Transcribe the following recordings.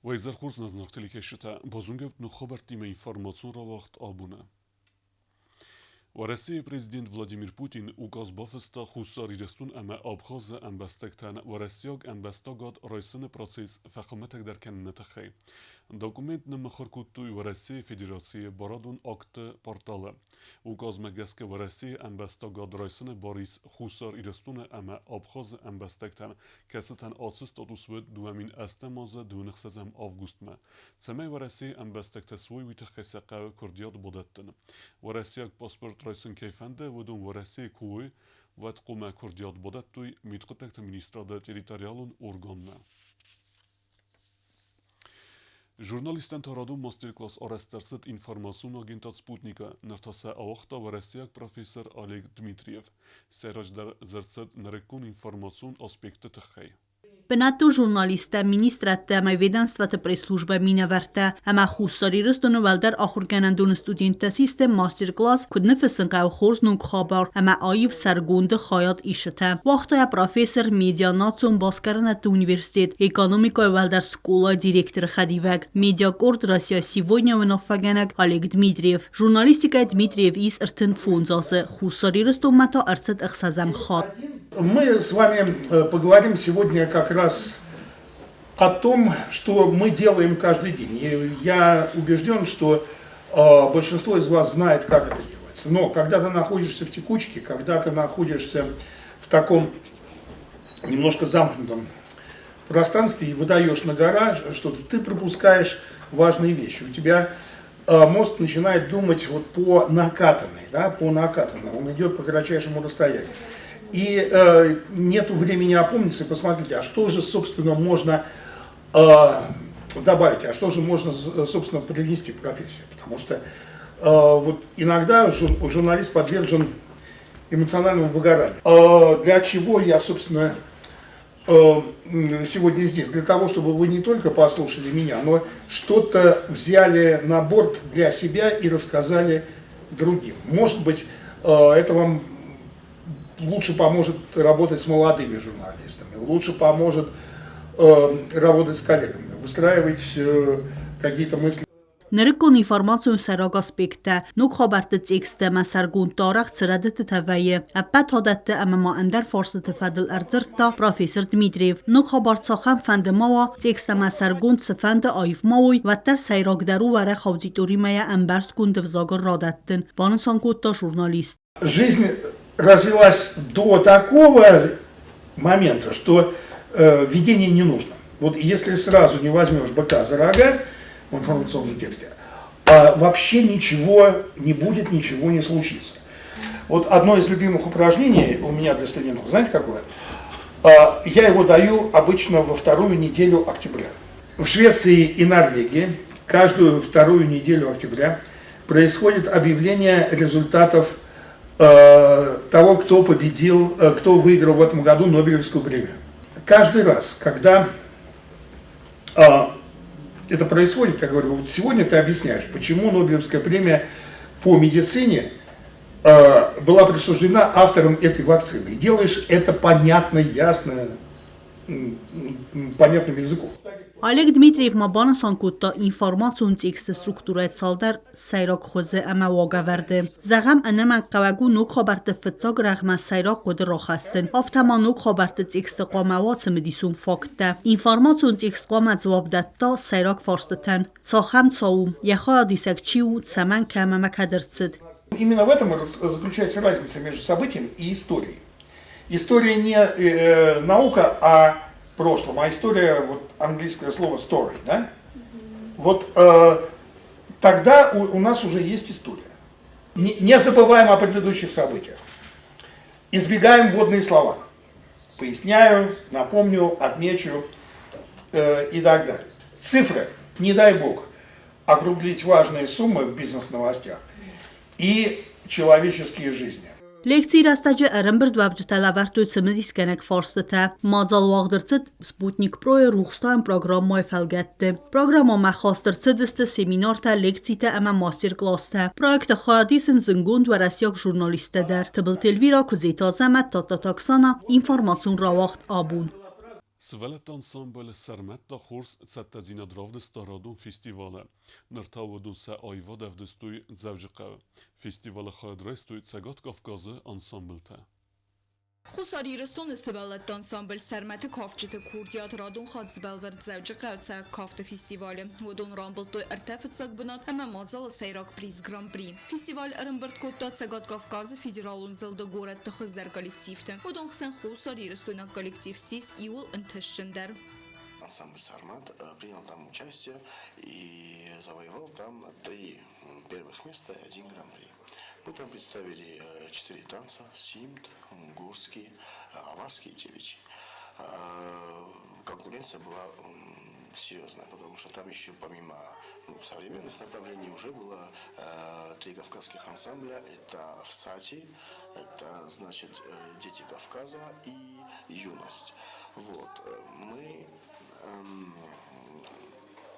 Уӕ изӕр хорз, нӕ зынаргъ телекӕсджытӕ! Базонгӕ ут ног хабӕрттимӕ информацион рауагъд абоны. Уӕрӕсейы президент Владимир Путин указ бафыста Хуссар Ирыстон ӕмӕ Абхазы ӕмбӕстӕгтӕн уӕрӕсейаг ӕмбӕстагад райсыны процесс фӕхуымӕтӕгдӕр кӕныны тыххӕй. Документ ныммыхуыр кодтой Уӕрӕсейы Федерацийы барадон актты порталы. Указмӕ гӕсгӕ Уӕрӕсейы ӕмбӕстагад райсыны бар ис Хуссар Ирыстоны ӕмӕ Абхазы ӕмбӕстӕгтӕн, кӕцытӕн ацы статус уыд 2008 азы 26 августмӕ. Цӕмӕй Уӕрӕсейы ӕмбӕстӕгтӕ суой, уый тыххӕй сӕ хъӕуы куырдиат бадӕттын. Уӕрӕсейаг паспорт райсын кӕй фӕнды, уыдон Уӕрӕсейы куы уой, уӕд хъуамӕ куырдиат бадӕттой Мидхъуыддӕгты министрады территориалон органмӕ. Журналисттӕн та радон мастер-класс арӕзт ӕрцыд информацион агентад «Спутник»-ы. Ныр та сӕ ауагъта уӕрӕсейаг профессор Олег Дмитриев. Сӕйраджыдӕр дзырд цыд нырыккон информацион аспектты тыххӕй. Бынӕттон журналисттӕ, министрадтӕ ӕмӕ ведомствоты пресс-службӕ минӕвӕрттӕ ӕмӕ Хуссар Ирыстоны уӕлдӕр ахуыргӕнӕндоны студенттӕ систы мастер-класс куыд ныффыссын хъӕуы хорз ног хабар ӕмӕ аив сӕргонды хайад исытӕ. Уагъта йӕ профессор, медиа-национ басгарынӕдты университет, экономикӕйы уӕлдӕр скъолайы директоры хӕдивӕг, медиакъорд «Россия сегодня» уынаффӕгӕнӕг Олег Дмитриев. Журналистикӕйы Дмитриев ис 35 азы, Хуссар Ирыстонмӕ та ӕрцыд ӕхсӕзӕм хатт. Мы с вами поговорим сегодня как раз о том, что мы делаем каждый день. И я убежден, что большинство из вас знает, как это делается. Но когда ты находишься в текучке, когда ты находишься в таком немножко замкнутом пространстве и выдаешь на гора что-то, ты пропускаешь важные вещи. У тебя мозг начинает думать вот по накатанной, да, по накатанной, он идет по кратчайшему расстоянию. И нету времени опомниться и посмотреть, а что же, собственно, можно добавить, а что же можно, собственно, привнести в профессию. Потому что вот иногда журналист подвержен эмоциональному выгоранию. Для чего я, собственно, сегодня здесь? Для того, чтобы вы не только послушали меня, но что-то взяли на борт для себя и рассказали другим. Может быть, это вам лучше поможет работать с молодыми журналистами, лучше поможет работать с коллегами, выстраивать какие-то мысли. Нырыккон информацион сӕйраг аспекттӕ, ног хабӕртты тексттӕ ӕмӕ сӕргондты арӕх цы рӕдыдтытӕ вӕййы, ӕппӕт адӕтты ӕмӕ ма ӕндӕр фарстыты фӕдыл ӕрдзырдта профессор Дмитриев. Ног хабар цахӕмфӕнды ма уа, текст ӕмӕ сӕргонд цыфӕнды аив ма уой, уӕддӕр сӕйрагдӕр у уӕрӕх аудиторимӕ йӕ ӕмбӕрстгонд ӕвзагыл радӕттын, банысан кодта журналист. Жизнь развилась до такого момента, что введение не нужно. Вот если сразу не возьмешь быка за рога в информационном тексте, вообще ничего не будет, ничего не случится. Вот одно из любимых упражнений у меня для студентов, знаете какое? Я его даю обычно во вторую неделю октября. В Швеции и Норвегии каждую вторую неделю октября происходит объявление результатов того, кто победил, кто выиграл в этом году Нобелевскую премию. Каждый раз, когда это происходит, я говорю, вот сегодня ты объясняешь, почему Нобелевская премия по медицине была присуждена авторам этой вакцины. И делаешь это понятно, ясно, понятным языком. Олег Дмитриев ма банысан кодта, информацион тексты структурӕйы цалдӕр сӕйраг хуызы ӕмӕ уагӕвӕрды. Зӕгъӕм, ӕнӕмӕнгхъӕуӕг у ног хабӕртты фыццаг рӕгъмӕ сӕйраг хъуыды рахӕссын. Афтӕ ма ног хабӕртты тексты хъуамӕ уа цымыдисон факттӕ. Информацион текст хъуамӕ дзуапп дӕтта сӕйраг фарстытӕн: цахӕм цау у, йӕ хайадисӕг чи у, цӕмӕн, кӕм ӕмӕ кӕд ӕрцыд. Именно в этом заключается разница между событием и историей. История не наука о прошлом, а история, вот английское слово story, да? Вот тогда у нас уже есть история. Не забываем о предыдущих событиях. Избегаем вводные слова. Поясняю, напомню, отмечу и так далее. Цифры, не дай бог, округлить важные суммы в бизнес-новостях и человеческие жизни. Лекцийы рӕстӕджы ӕрӕмбырдуӕвджытӕ лӕвӕрдтой цымыдисгӕнӕг фарстытӕ. Мадзал уагъд ӕрцыд Спутник Про-йы рухстауӕн программӕйы фӕлгӕтты. Программӕмӕ хаст ӕрцыдысты семинартӕ, лекцитӕ ӕмӕ мастер-класстӕ. Проекты хайад исынц зындгонд уӕрӕсейаг журналисттӕ дӕр. Тыбылты Эльвира, Куыдзеты Азӕмӕт, Тадтаты Оксана, информацион рауагъд абон. Сывӕллӕтты ансамбль Сӕрмӕт та хорз цӕттӕдзинад равдыста радон фестивалы. Ныр та уыдон сӕ аивад ӕвдыстой Дзӕуджыхъӕуы. Фестивалы хайад райстой Цӕгат Кавказы ансамблтӕ. Хуссар Ирыстоны сывӕллӕтты ансамбль Сӕрмӕты кафджыты курдиат радон хатт сбӕлвырд Дзӕуджыхъӕуы цӕрӕг кафты фестивалы. Уыдон рамбылдтой ӕртӕ фыццаг бынат ӕмӕ мадзалы сӕйраг приз Гран-при. Фестиваль ӕрӕмбырд кодта Цӕгат Кавказы федералон зылды горӕтты хуыздӕр коллективты. Уыдон хсӕн хуссарирыстойнаг коллектив ссис иууыл ӕнтыстджындӕр. Ансамбль «Сармат» принял там участие и завоевал там три первых места и один гран-при. Мы там представили четыре танца – симт, гурский, аварский и девичий. Конкуренция была серьезная, потому что там еще помимо, ну, современных направлений уже было три кавказских ансамбля. Это «Всати», это, значит, «Дети Кавказа» и «Юность». Вот. Мы,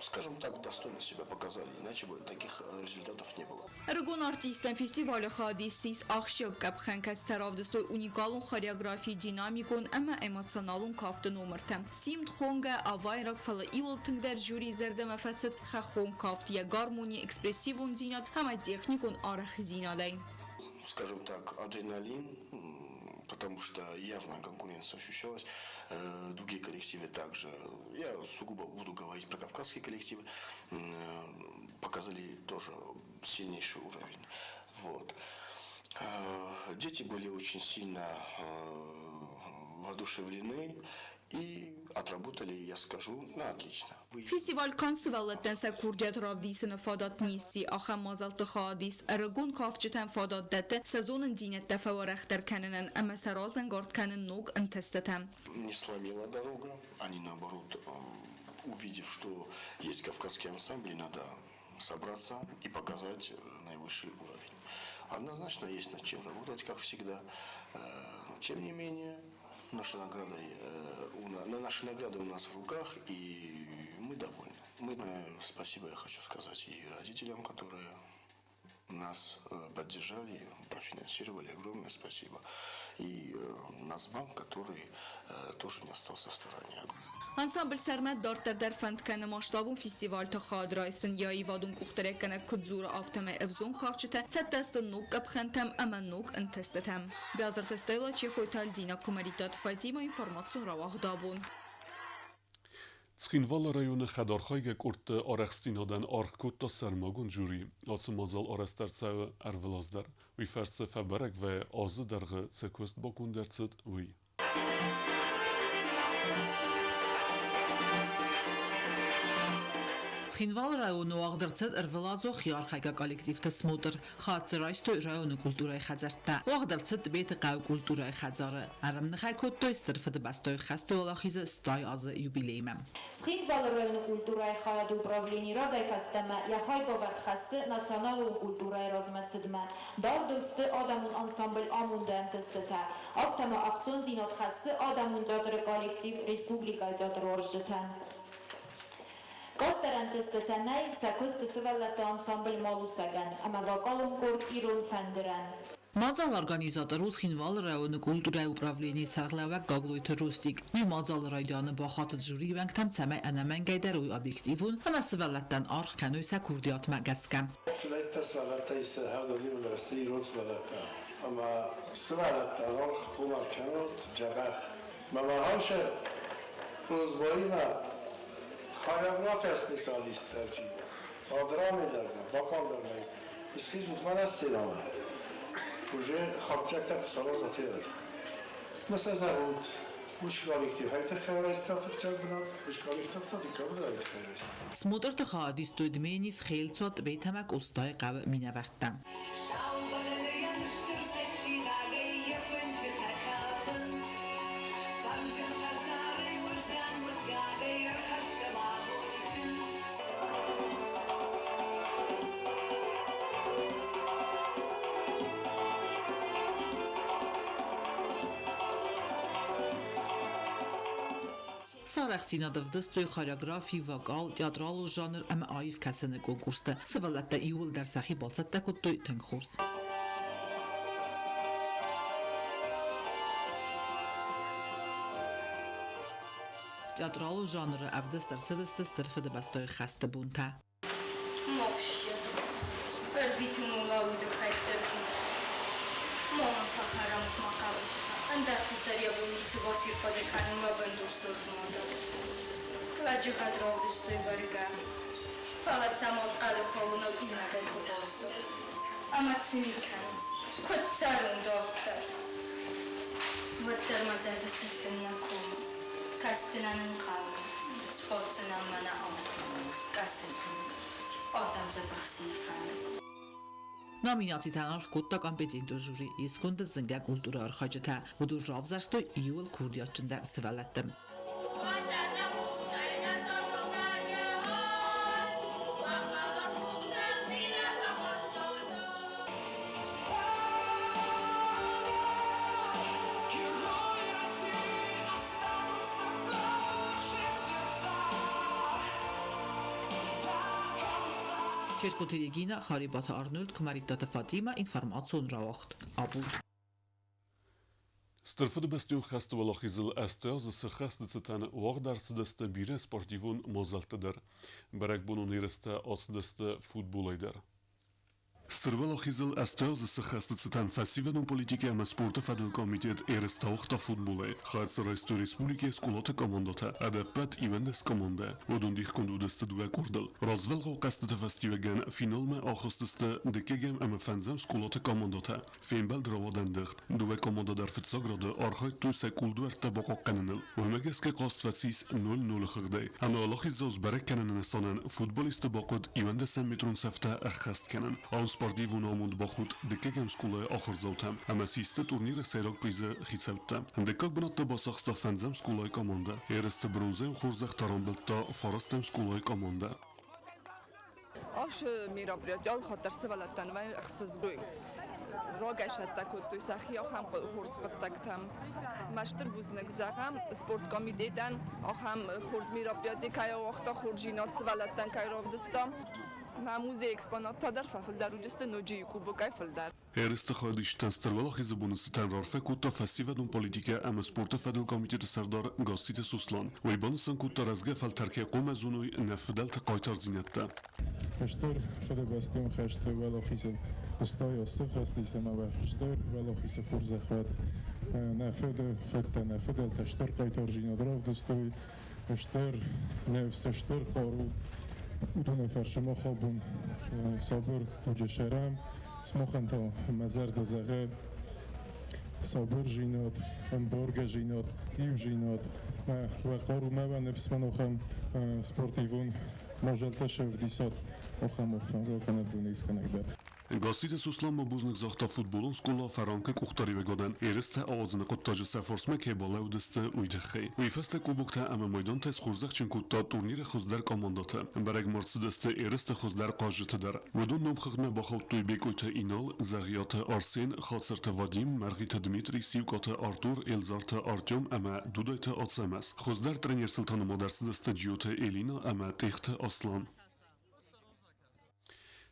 скажем так, достойно себя показали, иначе бы таких результатов не было. Ӕрыгон артисттӕн фестивалы хайадист ссис ахсджиаг къӕпхӕн, кӕцытӕ равдыстой уникалон хореографи, динамикон ӕмӕ эмоционалон кафты номыртӕ. Симд, хонгӕ, авайраг, фӕлӕ иууыл тынгдӕр жюрийы зӕрдӕмӕ фӕцыд хӕххон кафт йӕ гармони, экспрессивондзинад ӕмӕ техникон арӕхстдзинадӕй. Скажем так, адреналин, потому что явно конкуренция ощущалась. Другие коллективы также, я сугубо буду говорить про кавказские коллективы, показали тоже сильнейший уровень. Вот. Дети были очень сильно воодушевлены и отработали, я скажу, на отлично. Фестиваль канд сывӕллӕттӕн сӕ курдиат равдисыны фадат не сси, ахӕм мадзӕлтты хайадист ӕрыгон кафджытӕн фадат дӕтты сӕ зонындзинӕдтӕ фӕуӕрӕхдӕр кӕнынӕн ӕмӕ сӕ разӕнгард кӕнын ног ӕнтыстытӕм. Не сломила дорога, они, наоборот, увидев, что есть кавказские ансамбли, надо собраться и показать наивысший уровень. Однозначно есть над чем работать, как всегда. Но тем не менее, наши награды, наши награды у нас в руках, и мы довольны. Мы, спасибо я хочу сказать и родителям, которые нас поддержали, профинансировали. Огромное спасибо. И Нацбанк, который тоже не остался в стороне. Ансамбль Сӕрмӕт дарддӕр дӕр фӕнд кӕны масштабон фестивальты хайад райсын. Йӕ аивадон къухдарӕггӕнӕг куыд дзуры, афтӕмӕй ӕвзонг кафджытӕ цӕттӕ сты ног къӕпхӕнтӕм ӕмӕ ног ӕнтыстытӕм. Биазырты Стелла, Чехойты Альдина, Куымӕридтаты Фатимӕ, информацион рауагъд абон. Цхинвалы районы хӕдархайгӕ къордты арӕхстдзинадӕн аргъ кодта сӕрмагонд жюри. Ацы мадзал арӕзт ӕрцӕуы ӕрвылаз дӕр. Уый фӕрцы фӕбӕрӕг вӕййы, азы дӕргъы цы куыст баконд ӕрцыд, уый. Цхинвалы районы уагъд ӕрцыд ӕрвылазон хиархайгӕ коллективты смотр. Хатт райстой районы культурӕйы хӕдзӕрттӕ. Уагъд ӕрцыд Тъбеты хъӕуы культурӕйы хӕдзары. Ӕрӕмныхӕй кодтой Стыр Фыдыбӕстӕйы хӕсты уӕлахизы 80 азы юбилеймӕ. Цхинвалы районы культурӕйы хайады управлени рагӕй фӕстӕмӕ йӕ хайбавӕрд хӕссы националон культурӕйы размӕцыдмӕ. Дардыл сты адӕмон ансамбль Амонд-ы ӕнтыстытӕ. Афтӕ ма ӕхцондзинад хӕссы адӕмон театры коллектив республикӕйы театруарзджытӕн. Къаддӕр ӕнтыстытӕ нӕй сӕ куысты сывӕллӕтты ансамбль Малусӕгӕн ӕмӕ вокалон къорд Ирон фӕндырӕн. Мадзалы организатор у Цхинвалы районы культурӕйы управленийы сӕргълӕууӕг Гаглойты Ростик. Уый мадзалы райдианы бахатыд жюрийы уӕнгтӕм, цӕмӕй ӕнӕмӕнгӕй дӕр уой объективон ӕмӕ сывӕллӕттӕн аргъ кӕной сӕ курдиатмӕ гӕсгӕ. Сывӕллӕттӕ сывӕллӕттӕ исы хӕдони ирон сывӕллӕттӕ. Ӕмӕ сывӕллӕттӕ аргъ хъуамӕ кӕнут дзӕбӕх. Мӕ махаусе просьбаимӕ хореография специалисттӕ драмӕ дӕр нӕ, вокал дӕр нӕй. Исхизут мӕнӕ сценӕмӕ. Уже хатдзӕгтӕ Хуыцауы затевӕд. Мӕ сӕ зӕгъут, уыцы коллектив хай тыххӕй райста фыццаг бынат, уыцы коллектив та дыккаг бынат тыххӕй райста. Смотрты хайадистой Дменис, Хелцуат, Тъбет ӕмӕ Къостайы хъӕуы минӕвӕрттӕ. Саувӕрӕгӕн стыр цӕджджинагӕй йӕ фынчытӕ кафынц. Фӕрнджын хӕдзарӕй уӕздан мыггагӕй ӕрхӕссӕм абон чындз. Сӕ арӕхстдзинад ӕвдыстой хореографи, вокал, театралон жанр ӕмӕ аив кӕсыны конкурсты. Сывӕллӕттӕ иууылдӕр сӕхи бацӕттӕ кодтой тынг хорз. Театралон жанры ӕвдыст ӕрцыдысты Стыр Фыдыбӕстӕйы хӕсты бонтӕ. Мопсчы. Ӕрвитын у мӕ уды хӕйттӕ рвит. Ма мын фӕхӕрамут мӕ хъӕбултӕ, ӕндӕр хуыздӕр йӕ бон ницы баци рхъуыды кӕнын мӕ бындур сырд мадау. Лӕджыгъӕд равдыстой бӕргӕ, фӕлӕ сӕ мад хъӕды халонау иунӕгӕй куы баззад. Ӕмӕ цы ми кӕнын, куыд цӕрон дарддӕр? Уӕддӕр мӕ зӕрдӕ сӕттын нӕ комы. Кӕсдзынӕн ӕнхъӕлмӕ, схондзынӕн мӕнӕ ам, кӕсынтӕм. Ардӕм дзӕбӕх цы нӕ фӕнды. Номинацитӕн аргъ кодта компетентон жюри, исконды зынгӕ культурӕйы архайджытӕ. Уыдон равзӕрстой иууыл курдиатджындӕр сывӕллӕтты. Чертхъоты Регина, Харебаты Арнольд, Куымӕридтаты Фатимӕ, информацион рауагъд. Абон. Стыр Фыдыбӕстӕйон хӕсты уӕлахизыл азты азы цы хӕсты цытӕн уагъд ӕрцыдысты бирӕ спортивон мадзӕлттӕ дӕр. Бӕрӕгбонон ерыстӕ ацыдысты футболӕй дӕр. Стыр Уӕлахизыл азты азы цы хӕсты цытӕн фӕсивӕдон политикӕ ӕмӕ спорты фӕдыл комитет ерыстӕ уагъта футболӕй. Хӕцы райстой республикӕйы скъолаты командӕтӕ, ӕдӕппӕт 21 командӕ. Уыдон дихгонд уыдысты дыууӕ къордыл. Развӕлгъау хъӕзтыты фӕстиуӕгӕн финалмӕ ахызтысты дыккӕгӕм ӕмӕ фӕндзӕм скъолаты командӕтӕ. Фембӕлд рауад ӕндыгъд. Дыууӕ командӕ дӕр фыццаг рады архайдтой сӕ кулдуӕрттӕ бахъахъхъӕныныл. Уымӕ гӕсгӕ хъазт фӕцис 0-0 хыгъдӕй. Ӕмӕ уӕлахиздзау сбӕрӕг кӕныны нысанӕн футболистты бахъуыд 11 метрон цӕфтӕ ӕххӕст кӕнын. Ам спортивон амонд бахудт дыккӕгӕм скъолайы ахуырдзаутӕм ӕмӕ систы турниры сӕйраг призы хицӕуттӕ. Дыккаг бынат та бацахста фӕндзӕм скъолайы командӕ. Ерысты бронзӕйон хорзӕх та рамбылдта фарастӕм скъолайы командӕ. Ацы мероприятие алыхатт дӕр сывӕллӕттӕн вӕййы ӕхсызгон. Рагӕй сӕттӕ кодтой сӕхи ахӕм хорз хъуыддӕгтӕм. Мӕ стыр бузныг зӕгъӕм спорткомитетӕн ахӕм хорз мероприятие кӕй ауагъта, хорздзинад сывӕллӕттӕн кӕй равдыста. Нӕ музейы экспонаттӕ дӕр фӕфылдӕр уыдысты ноджы иу кубокӕй фылдӕр. Ерысты хайадисджытӕн Стыр Уӕлахизы боны цытӕн раарфӕ кодта фӕсивӕдон политикӕ ӕмӕ спорты фӕдыл комитеты сӕрдар Гасситы Сослан. Уый банысан кодта рӕзгӕ фӕлтӕр кӕй хъуамӕ зоной нӕ фыдӕлты хъайтардзинӕдтӕ. Стыр Фыдыбӕстӕйон хӕсты уӕлахизыл стайа сыххӕст ӕмӕ стыр уӕлахизы хорзӕх уӕд. Нӕ фыды фыдтӕ, нӕ фыдӕлтӕ стыр хъайтардзинад равдыстой, стыр ныфс, стыр хъару. Уыдоны фӕрцы мах абон сабыр дуджы сӕрӕм. Сымахӕн та мӕ зӕрдӕ зӕгъы сабырдзинад, ӕмбаргӕдзинад, иудзинад. Уӕ хъарумӕ уӕ ныфс мӕн ахӕм спортивон мадзӕлттӕ сӕвдисӕд, ахӕм арфӕ ракӕнӕд дунейскӕнӕг дӕр. Гасситы Сослан ма бузныг загъта футболон скъола Фӕранк-ы къухдариуӕгадӕн ерыстӕ ауадзыны хъуыддаджы сӕ фарсмӕ кӕй балӕууыдысты, уый тыххӕй. Уый фӕстӕ кубоктӕ ӕмӕ майдантӕ схорзӕхджын кодта турниры хуыздӕр командӕтӕ. Бӕрӕг ма рцыдысты ерысты хуыздӕр хъазджытӕ дӕр. Уыдон номхыгъдмӕ бахаудтой Бекъойты Инал, Дзӕгъиаты Арсен, Хацырты Вадим, Мӕргъиты Дмитрий, Сиукъаты Артур, Элзарты Артем ӕмӕ Дудайты Ацӕмӕз. Хуыздӕр тренертыл та нымад ӕрцыдысты Джиоты Элина ӕмӕ Тъехты Аслан.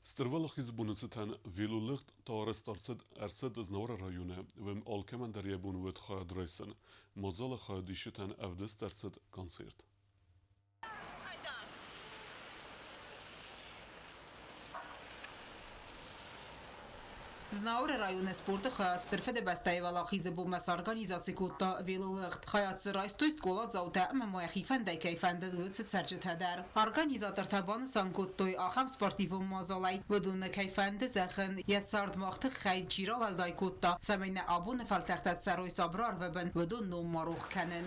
Стыр Уӕлахизы боны цытӕн велолыгъд та арӕзт ӕрцыд ӕрцыд Знауыры районы, уым алкӕмӕн дӕр йӕ бон уыд хайад райсын. Мадзалы хайадисджытӕн ӕвдыст ӕрцыд концерт. Знауыры районы спорты хайад Стыр Фыдыбӕстӕйы Уӕлахизы бонмӕ сорганизаци кодта велолыгъд. Хайад дзы райстой скъоладзаутӕ ӕмӕ ма йӕхи фӕндӕй кӕй фӕндыд, уыцы цӕрджытӕ дӕр. Организатортӕ банысан кодтой, ахӕм спортивон мадзалӕй уыдоны кӕй фӕнды зӕгъын, йӕ цард мах тыххӕй чи рауӕлдай кодта, цӕмӕй нӕ абоны фӕлтӕртӕ цӕрой сабыр арвы бын, уыдон ном ма рох кӕнын.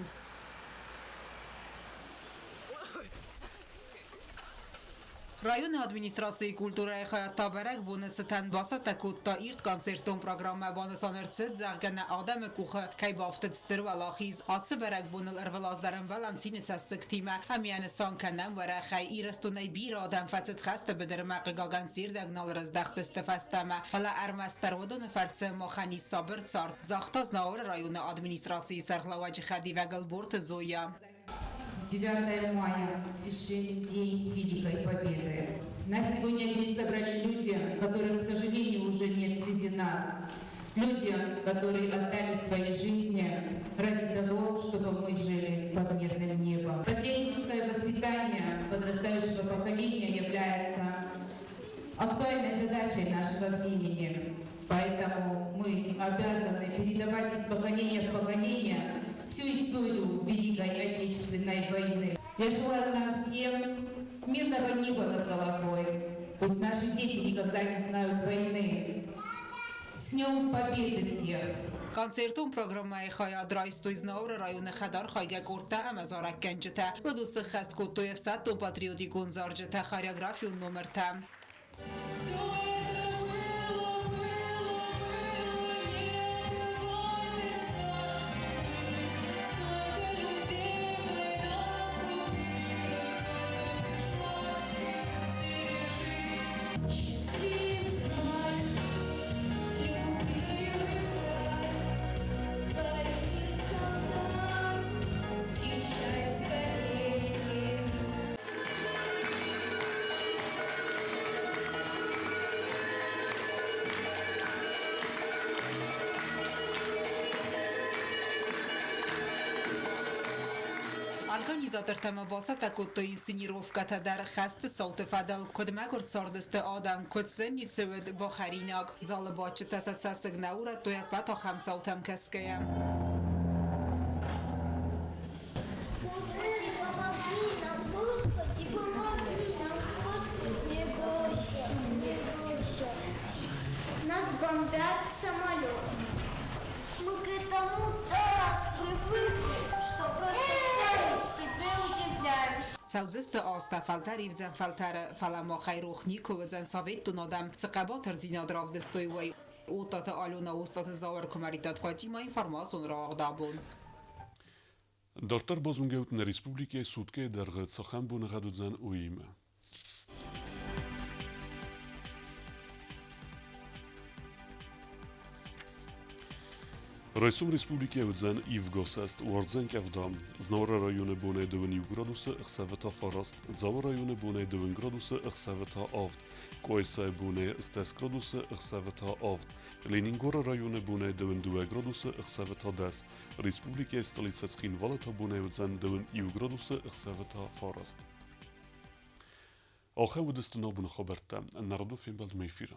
Районы администрацийы культурӕйы хайад та бӕрӕгбоны цытӕн бацӕттӕ кодта ирд концертон программӕ. Банысан ӕрцыд, зӕгъгӕ, нӕ адӕмы къухы кӕй бафтыд стыр уӕлахиз. Ацы бӕрӕгбоныл ӕрвылаз дӕр ӕмбӕлӕм цины цӕссыгтимӕ ӕмӕ нысан кӕнӕм уӕрӕхӕй. Ирыстонӕй бирӕ адӕм фӕцыд хӕсты быдырмӕ, хъыгагӕн, се рдӕг нал раздӕхтысты фӕстӕмӕ. Фӕлӕ ӕрмӕстдӕр уыдоны фӕрцы махӕн ис сабыр цард, загъта Знауыры районы администрацийы сӕргълӕууӕджы хӕдивӕг Ӕлборты Зоя. 9 мая – священный день Великой Победы. Нас сегодня здесь собрали люди, которых, к сожалению, уже нет среди нас. Люди, которые отдали свои жизни ради того, чтобы мы жили под мирным небом. поколения является актуальной задачей нашего времени. Поэтому мы обязаны передавать из поколения в поколение всю историю Великой Отечественной войны. Я желаю нам всем мирного неба над головой. Пусть наши дети никогда не знают войны. С Днем Победы всех! Концертон программӕйы хайад райстой Знауыры районы хӕдархайгӕ къордтӕ ӕмӕ зарӕггӕнджытӕ. Уыдон сыххӕст кодтой ӕфсӕддон-патриотикон зарджытӕ, хореографион номыртӕ. Организатортӕ ма бацӕттӕ кодтой инсценировкӕтӕ дӕр хӕсты цауты фӕдыл, куыд мӕгуыр цардысты адӕм, куыд сын ницы уыд бахӕринаг. Залы бадджытӕ сӕ цӕссыг нӕ урӕдтой ӕппӕт ахӕм цаутӕм кӕсгӕйӕ. Господи, помоги нам, Господи, помоги нам, Господи, не бойся, не бойся. Нас бомбят самолеты. Мы к этому так привыкли, что просто сами себе удивляемся. Цӕудзысты азтӕ, фӕлтӕр ивдзӕн фӕлтӕры, фӕлӕ махӕй рох никуы уыдзӕн советон адӕм цы хъӕбатырдзинад равдыстой, уый. Оттаты Алена, Остъаты Зауыр, Куымӕридтаты Фатимӕ, информацион рауагъд Абон. Дарддӕр базонгӕ ут нӕ республикӕйы суткӕйы дӕргъы цахӕм боныгъӕд уыдзӕн, уыимӕ. Райсом республикӕйы уыдзӕн ивгӕсӕст, уардзӕн къӕвда. Знауыры районы бонӕй дыууын иу градусы, ӕхсӕвы та фараст. Дзауы районы бонӕй дыууын градусы, ӕхсӕвы та авд. Къуайсайы бонӕй стӕс градусы, ӕхсӕвы та авд. Ленингоры районы бонӕй дыууын дыууӕ градусы, ӕхсӕвы та дӕс. Республикӕйы столицӕ Цхинвалы та бонӕй уыдзӕн дыууын иу градусы, ӕхсӕвы та фараст. Ахӕм уыдысты нӕ абоны хабӕрттӕ. Народон фембӕлдмӕ эфиры.